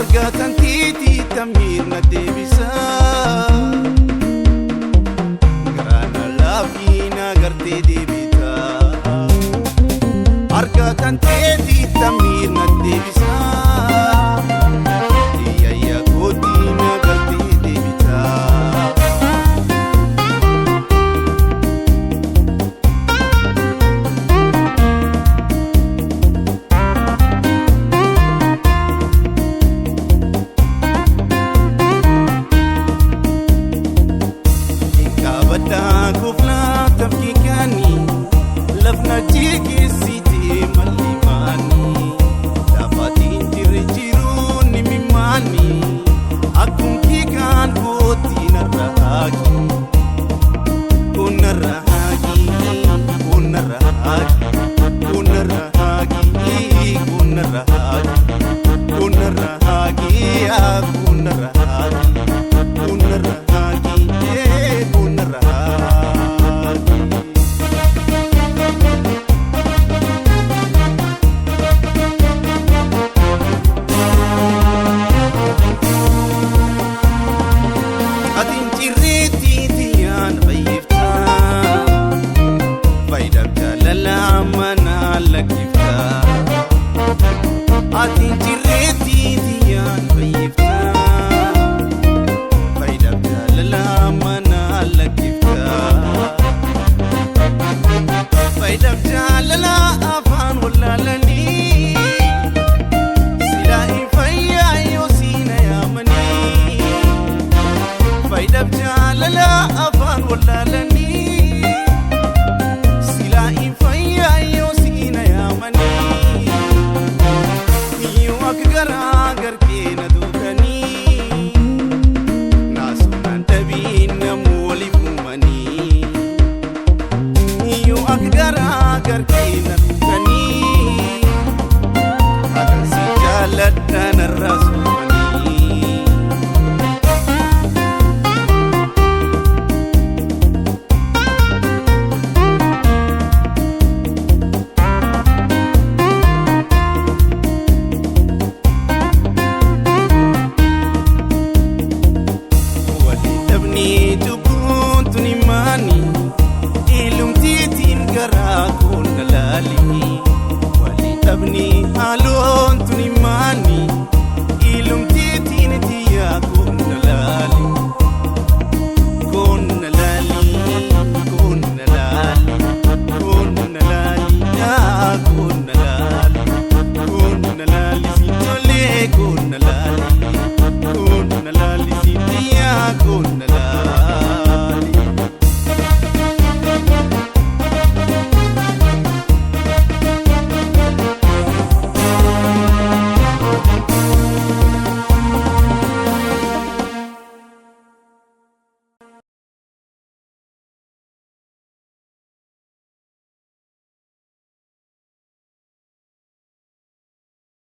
Argatan tiitii tamiirna deebisa. Garaana laafiina gartee deebita. Argatan teetii tamiirna deebisa. Iyayya kootiina gartee deebita. Kabaddaa kuflaa tafkiikaanii lafna jigisiitee mallimaanii lafaatiin jirri jiruun ni mimaanii akkum kiikaan kootii narra haaqi kun narra haaqi kun narra haaqi kun narra haaqi kun narra haaqi kun narra haaqi kun narra haaqi kun narra haaqi kun narra haaqi. Atiin cirreetti tiyyaan fayyiftaa faayidaaf jaalala mana lakkiftaa. Atiin cirreetti tiyyaan fayyiftaa faayidaaf jaalala mana lakkiftaa. Faayidaaf jaalala afaan wallaalanii silaa hin fayyaa yoo siina yaamanii. Faayidaaf jaalala afaan wallaalanii silaa hin fayyaa yoo siina yaamanii yoo akka garaa garkeena duukanii naasuunaan dhabiin namuu waliif uumanii yoo akka garaa garkeena duukanii akkasii jaaladha narraa suufanii. Walii dhabnee cubbuun tuni maani ilumtiitiin garaa koonna laali. Walii dhabnee haaloon tuni maani ilumtiitiin tiyyaa koonna laali. Koonna laali, koonna laali, koonna laali, yaa koonna laali, koonna laali